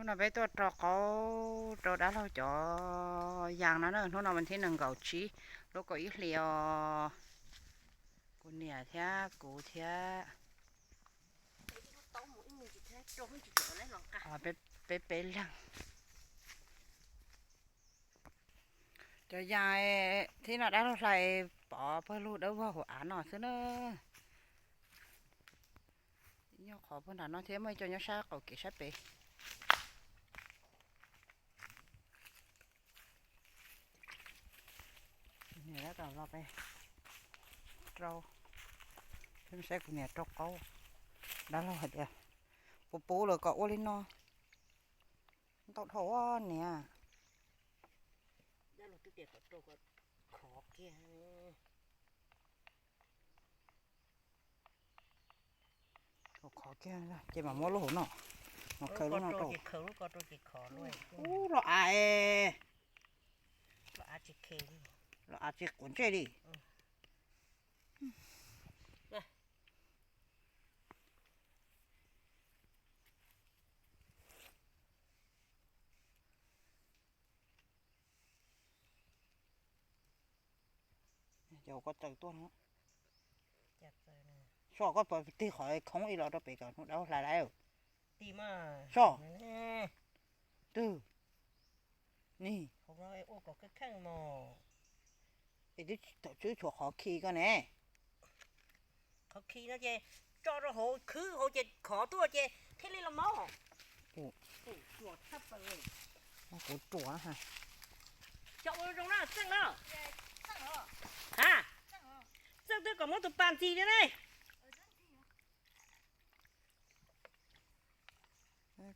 Hnub no peb tuaj rau qaub rau dab laug cov yas no na, hnub no vas thib nees nkaum tsib lub kaum ib hlis os. Kuv niam thiab kuv thiab peb peb leeg. Cov yas thib no dab laug hlais pov pawg lug dawb vog hauv av no xwb na. Nyob qhov puag nram no thiab muaj ib co nyob sab qaum kev sab pem. Niam tab tom los pem rau, saib kuv niam rau qaub. Dab laug hais tias puv puv lawm kom ua li no. Ntau dhau niam. Khov kiag, ces mam muab lub hauv no, mam khaws lub no rau. Ub, los av, los av tsis quav ntsej li. Cov koj tsaws tuaj no, soj koj puas tig qhov khoob ib los rau pem kom hnub dab laug hlais lawm. Soj, twg, ni, es twb thaum tswb tshuav qhov khi koj ne. Qhov khi no ces tso rau hauv khwb hauv ces khov tuaj ces thiaj li los mob. Kuv ruam, cov ua zoo na, txeej no, ha, txeej twb kom muab tus pas ntxig li ne.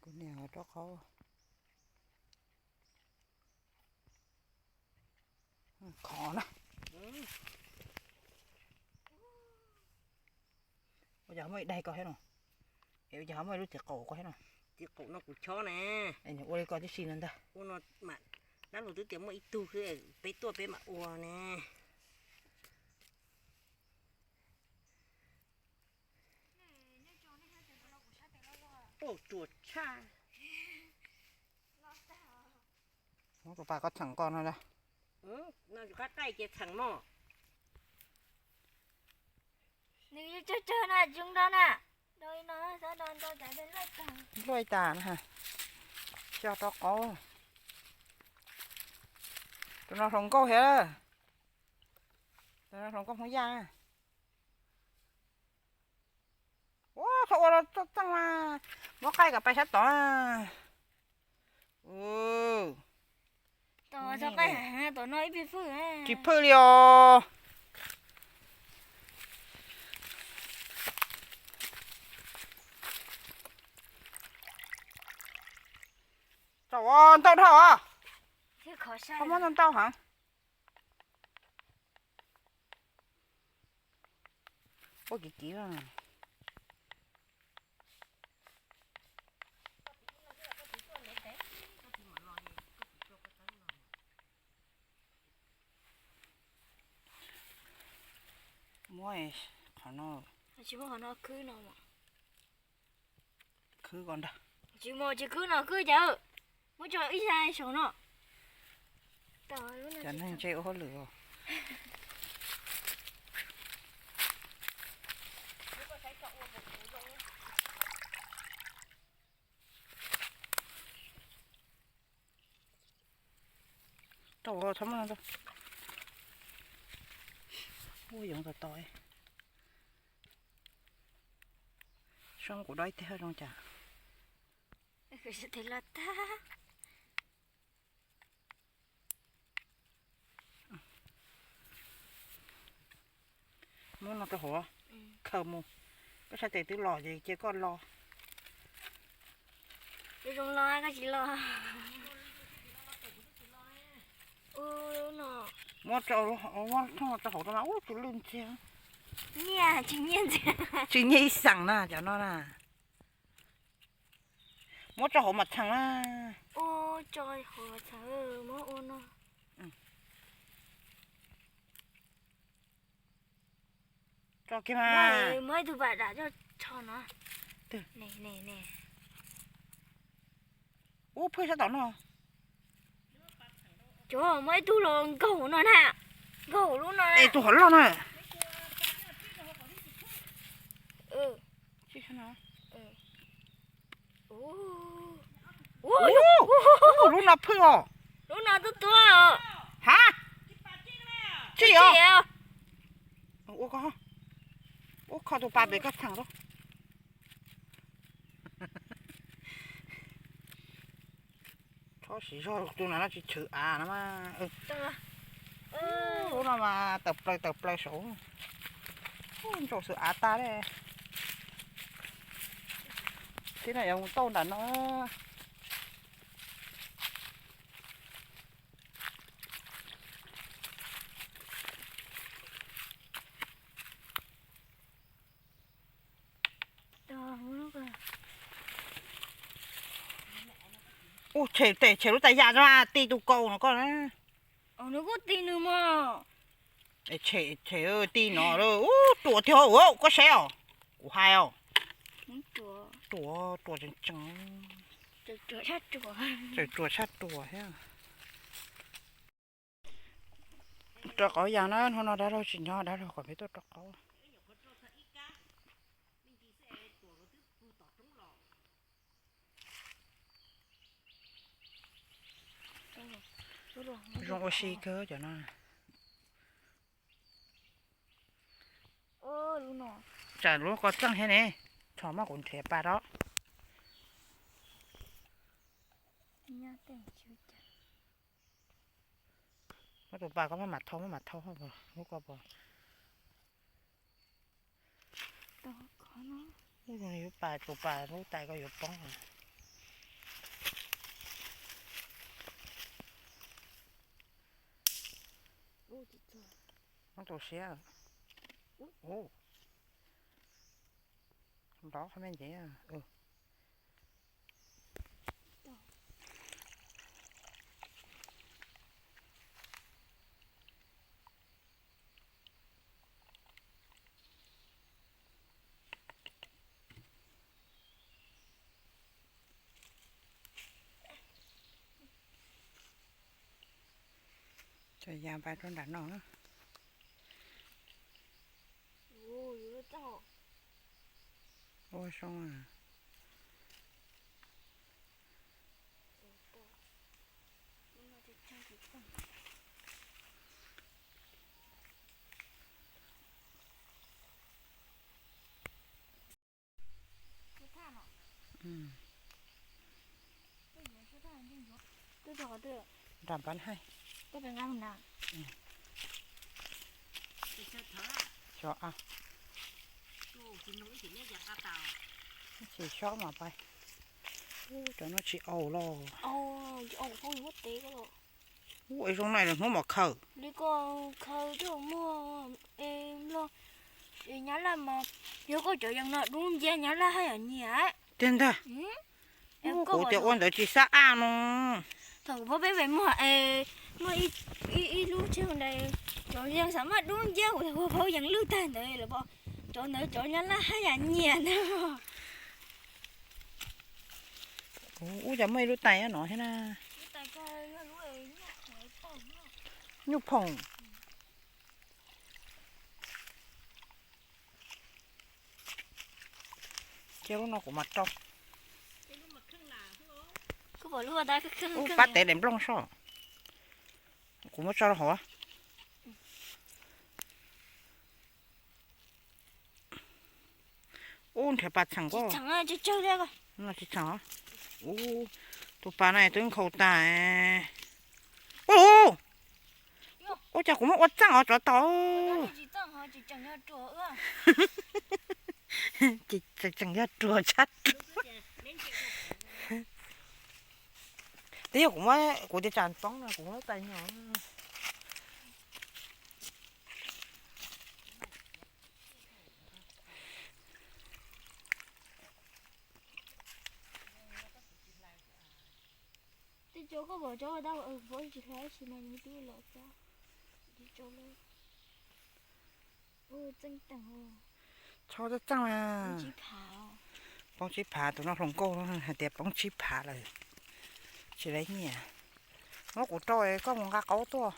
Kuv niam rau qhov khov na. Ua cas ho muaj ib daig koj thiab no? Es ua cas ho muaj ib lub txiv qaum koj thiab no? Txiv qaum no kuv chob ne. Ua li koj tib si no ntag. Ua no, dab laug twb tias muaj ib tug xwb, peb tuaj peb mam ua ne. Ruam tshaj. Muab tus pas koj txheem koj no. No yus qab qaij ces txheem mog. Nws yuav tsawg tsawg na, tsis zoo do na. Do li no xwb, do ntau cas luaj tas na. Xyov rau qaub. Tus no hluas nkauj thiab. Tus no hluas nkauj Hmoob Yaj. Ua, txhob ua txeej mas, muab qaij kom pais sab tod. Tsis phwj li os. Tau ntau dhau os. Koj muab ntau ntau heev. Ua kiv kiv. Muab qhov no. Tsis muaj qhov no khwb no. Khwb ko ntag. Tsis muaj, tsis khwb no khwb cas. Muab tso ib xya saum no. Cov neeg ntshe ua hauj lwm os. Rau txhob muab no rau. Ua yoov tos tos. Soj kuv dob ib teg zoo cas. Muab no rau hauv, khaws mus. Koj sab tes twb los ces cia koj los. Zoo los koj tsis los. Muab rau, muab thooj rau hauv rau mas ub tus lwj ntxiag. Nyiaj tsis nyiaj ntxiag. Tsis nyiaj ib xees na cov no na. Muab tso hauv mas txheem na. Ua tso hauv mas txheem, muab ua no. Tso kiag mas. Muab ib tug pas dam coj tso no. Ub, phwj sab tom no. Cov muaj ib tug los nkaug no na, nkaug lub no. Es tus hov loj na. Lub no phwj os. Lub no tuab tuab. Ha, tsis os. Ua kho tus pas pem koj txheem rau. Txhob siv zog, tus no no tsis tshwm av no mas. Lub no mas tawm plaws tawm plaws saud. Ntsaum xwb av tag li. Tib no yuav mus tauj nram no. Ub, tshem tes tshem lub tais yam no, ti tus kaus no koj na. Nws kuj ti nws mog. Tshem, tshem ti no, ub, ruam tiag, koj saib os. Kuv hais os. Ruam, ruam tseem tseem. Tseem ruam tshaj ruam thiab. Rau qauv yas na, hnub no dab laug tsis nyob, dab laug kom peb tuaj rau qauv. Zoo ua si kawg cov no. Tsam lub ko txeej thiab ne, txhob mas kuv nrhiav pas rau. Muab tus pas koj maj mam thau, maj mam thau lub ko pos. Lub pas, tus pas lub tais ko yuav poob. Muab tus siab. Nrov qhov me ntsis. Cov yas pais rau nram no. Ua zoo. Nram npab haij. Xyov a. Tsis xyob mas pais. Cov no tsis aus los. Ub, es zoo na los hnub mam khaws. Li ko khaws coj muag es los, es nyab laj mas yog koj cov yees no dub nciab nyab laj haj yam nyiam. Tiag ntag. Kuv tias ua ntawd tsis xab aj no. Thaum kuv phob peb pem muag es muaj ib lub tsheb ntawd, cov yees xav maj dub nciab, kuv tias ua phob yees lwj tag ntawd lawm, cov ntawd cov nyab laj haj yam nyiam ntag. Ub, cas muaj ib lub tais nyob no thiab na. Nyuj phoom. Cia lub no kuv mam rau. Ub, pab tev daim nplooj soj. Kuv muab tso rau hauv. Ub, nrhiav pas txheem koj. Tsis txheem. Ub, tus pas no twb nkhaus tas. Ub, ua cas kuv muab ua txeej os tsov tom. Tseem yog ruam tshaj. Twb yog kuv muab, kuv tias tsam poob no kuv muab tais nyom. Tej cov koj pom cov ua tau pov tsis hlais sis mas nws twb los cab. Txeej teem. Txhob txeej mas. Poob tsib phav, tus no hluas nkauj hais tias poob tsib phav lawm. Tsis laiv nyiaj, muab kuv rau koj mus nqa qaub tuaj.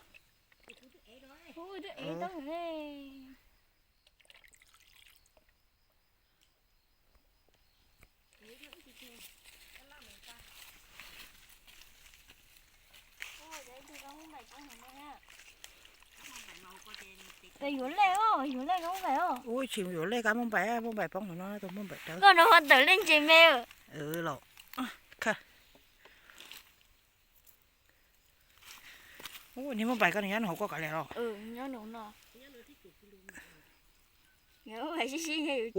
Yuav lej, yuav lej, yuav lej kab muaj npaim, muaj npaim poob no, tus muaj npaim rawv. Koj no ho tawm lej ntses me. Los. Niag muaj npaim koj nyob nws hauv koj kav liam los.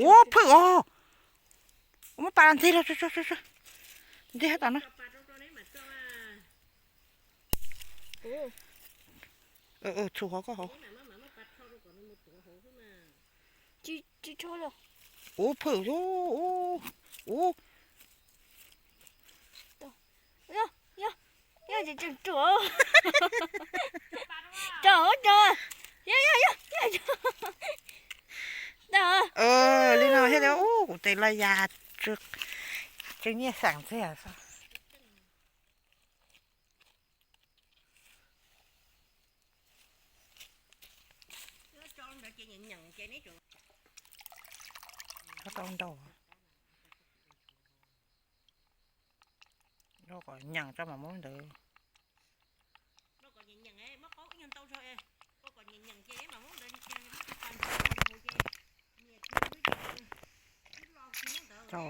Ua phwj os. Ua muab pas nteg los, nteg hab tom no. Txhus hov koj hauv. Ua phwj, ua, ua. Yog, yog, yog, tseem ruam. Tso, tso. Yog, yog, yog, yog. Li no thiaj li, ub, kuv tes laj ya, tsw nyiaj xeem ntxiag xwb. Tau ntau. Kom nyeem tso mam muab ntawd. Tso,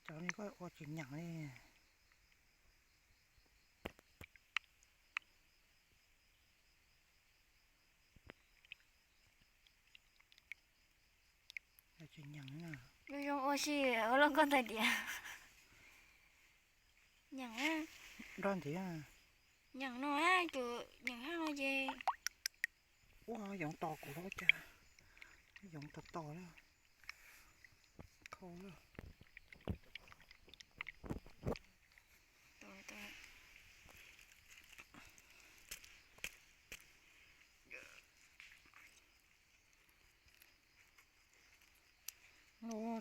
tso li koj ua tsis nyeem li. Zoo ua si, ua loj koj ntag tias. Nyeem. Nrog ntiav. Nyeem no, tus nyeem hab no ces. Ua yoov tos kuv los cas. Yoov tos tos lawm. Khau lawm.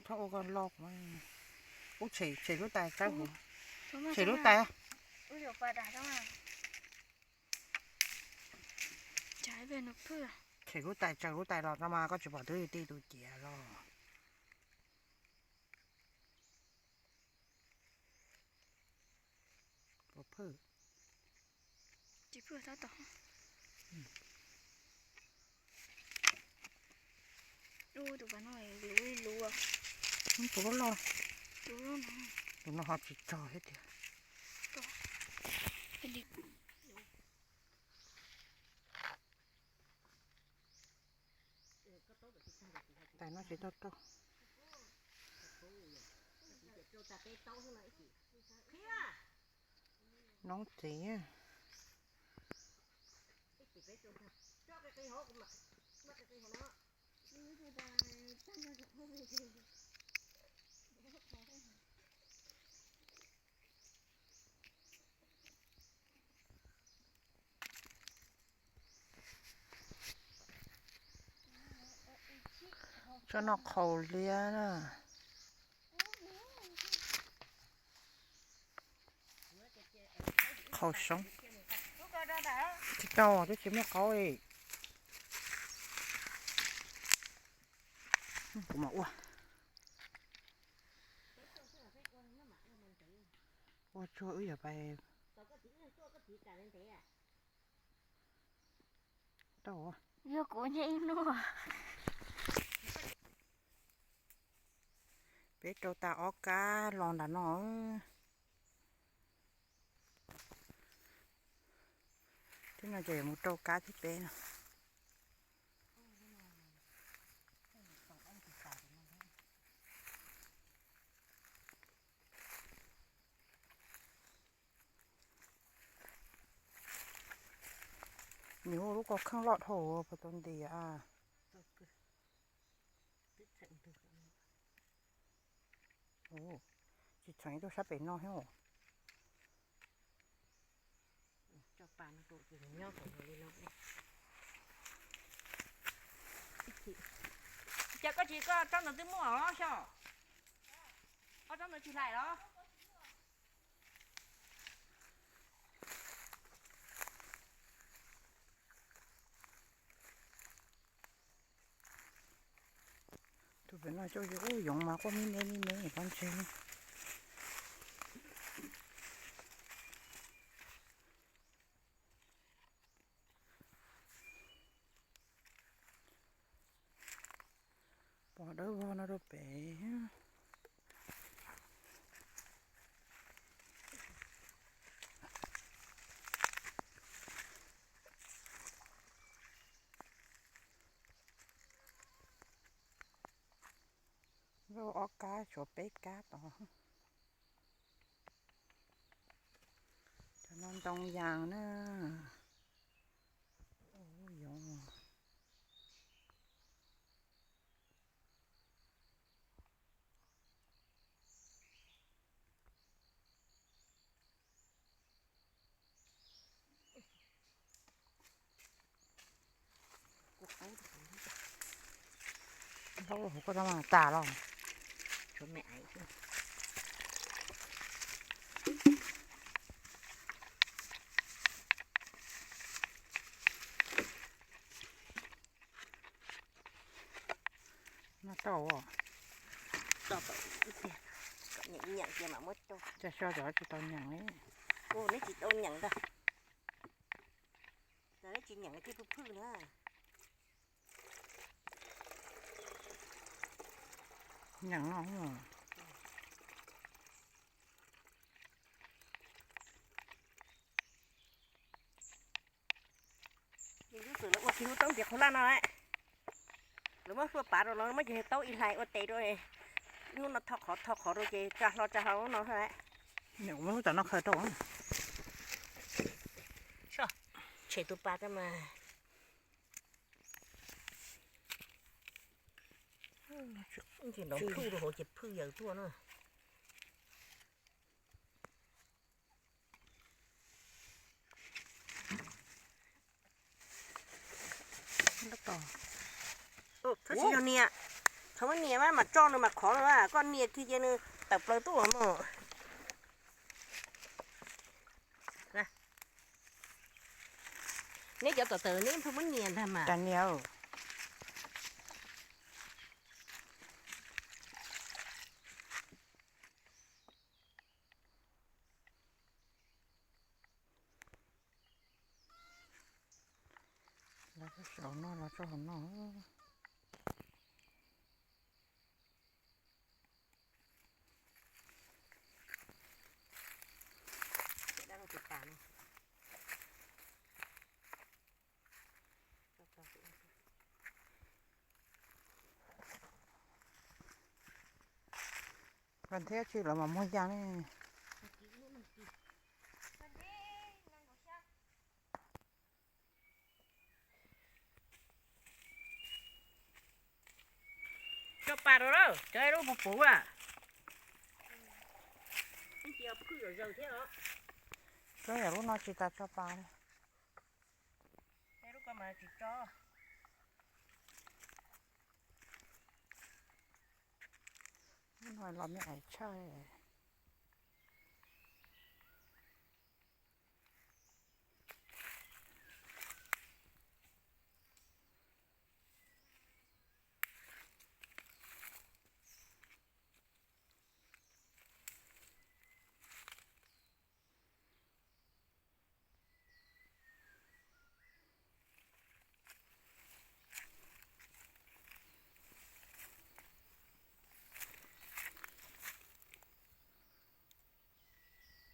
Txhob ua koj loj, ub, tshem lub tais tsawb, tshem lub tais. Tshem lub tais, tshem lub tais los no mas koj tsis pom twb tij tus ciav los. Puas phwj? Tsis phwj, tab tom. Tus pas no luv luv. Tus loj loj. Tus no ho tsis tsog thiab tiag. Tais no tsis tau rau. Noob txiv. Tsob no qhaus liab na. Qhaus soob. Tsis tau, twb tsis muaj qaub li. Kuv mam ua. Ua tsuag wb yuav pais. Yog kuv nyiam ib hnub. Peb rau tas ob kab los nram no. Tib no ces yuav mus rau kab thib peb no. Nws ua lub kaus kheej loj dhau puas tau ntiav. Tsis txheem ib tug sab pem no thiab. Cas koj tsis, koj tsob ntawd twb muaj os xyov. Ob tsob no tsis hlais los? Tus pem no coj ub yoov mas quaj me me me me pob ntseg. Pom dawb vog no rau pem. Lub ob kab tshuav peb kab tod. Cov no ntoo yas na. Yoov. Ntaub hauv koj tau tas los? No tau. Cas xyov cov tsis tau nyeem li. Neb tsis tau nyeem ntag. Neb tsis nyeem thiaj phwj phwj na. Nyeem no. Lub xwm lawv ua kiag lub taub ntiav qhauv laj no, lawv muab hlua pav rau los muab cov taub ib hlais ua tes rau, ib hnub no tho qhov tho qhov rau ces tsa hlo tsa hlo lub no. Muab lub tam no khaws rau. Tshem tus pas mas. Ces nrov phwj rau hauv ces phwj yaws tuaj na. Tsis yog nias, thaum nias mas mas tso nws mas khov no, koj nias kiag ces nws tawm plaws tuaj mog. Neb cov tom tawm neb pheej muab nias ntag mas. Los saum no los tso hauv no. Vas thiab tsis lawv mas muag yas ne. Tso pas rau lawm, cov lub puv puv a. Cia phwj zom zaws thiab os. Tsuav yog lub no tsis tas tso pas li. Lub ko mas tsis tso. Lub no los me ais tshaj.